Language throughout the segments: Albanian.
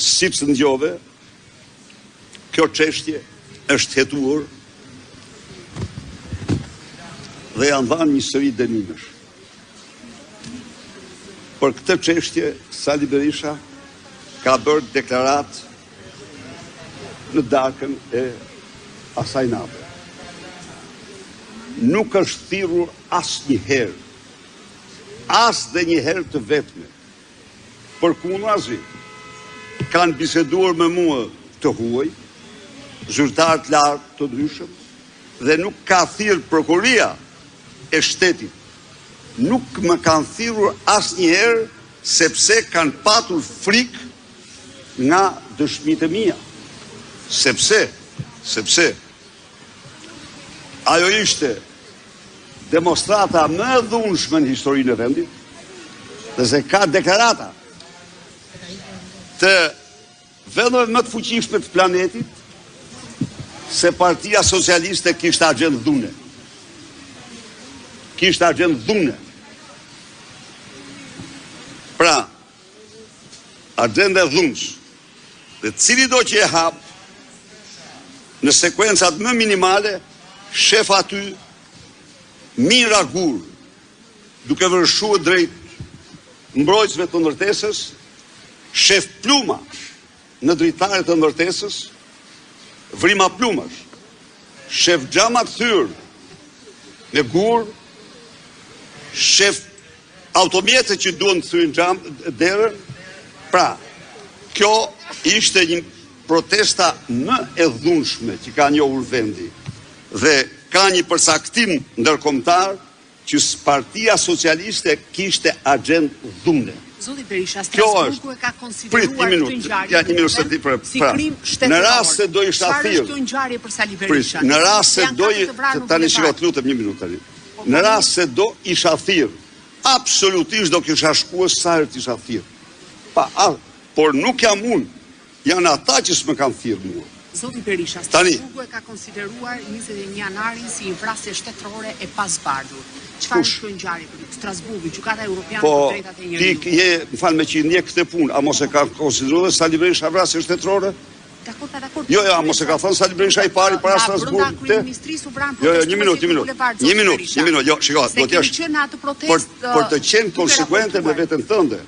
Siç ndëgjove, kjo çështje është hetuar dhe janë dhënë një seri dënimesh. Për këtë çështje Sali Berisha ka bërë deklaratë në darkën e asaj nate. Nuk është thirrur asnjëherë, as dhe një herë të vetme, Përkundrazi, kanë biseduar me mua të huaj, zyrtarë të lartë të ndryshëm dhe nuk ka thirrë prokuroria e shtetit. Nuk më kanë thirrur asnjëherë sepse kanë patur frikë nga dëshmitë e mia. Sepse, sepse ajo ishte Demonstrata më e dhunshme në historinë e vendit dhe se ka deklarata të vendeve më të fuqishme të planetit se Partia Socialiste kishte agjendë dhune. Kishte agjendë dhune. Pra, agjenda e dhunës Dhe cilido që e hap në sekuencat më minimale, shef aty mijëra gurë duke vërshuar drejt mbrojtësve të ndërtesës, shef plumba në dritaret e ndërtesës, vrima plumbash, shef xhama të thyer me gurë, shef Automjete që duan të thyejnë xham derën, pra kjo ishte një protesta më e dhunshme që ka njohur vendi dhe ka një përcaktim ndërkombëtar që Partia Socialiste kishte agjendë dhune. Zoti Berisha, Strasburgu e ka konsideruar këtë ngjarje ja, një minutë se ti pra, si krim shtetëror. Në rast se do isha thirrur. Çfarë është kjo ngjarje për Sali Berishën? Në rast se do tani shiko, të lutem një minutë tani. Në rast se do isha thirr, absolutisht do kisha shkuar sa herë të isha thirr. Pa, a, por nuk jam unë, janë ata që s'më kanë thirr mua. Zoti Berisha, Strasburgu e ka konsideruar 21 janarin si një vrasje shtetërore e pazbardhur. Çfarë është kjo ngjarje për ju? Strasburgu, Gjykata Europiane po, për të Drejtat e Njeriut. Po, ti je, më fal meqë ndjek këtë punë, a mos e ka konsideruar dhe Sali Berisha vrasje shtetërore? Dakord, pa dakord. Jo, jo, a mos e ka thënë Sali Berisha i pari para Strasburgut? Brenda kryeministrisë u vranë Jo, jo, një minutë, një minutë. Një minutë, një minutë. Jo, shiko, do të jesh në atë protestë. Për për të qenë konsekuente me veten tënde.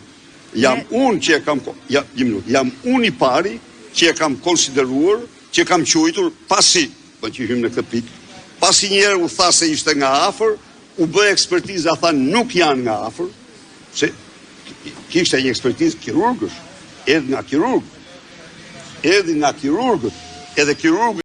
Jam unë që e kam ja, një minutë. Jam unë i pari që e kam konsideruar, që e kam quajtur pasi, po që hymë në këtë pikë, pasi një herë u tha se ishte nga afër, u bë ekspertiza, tha nuk janë nga afër, se kishte një ekspertizë kirurgësh, erdhi nga kirurgë, erdhi nga kirurgët, edhe kirurgët.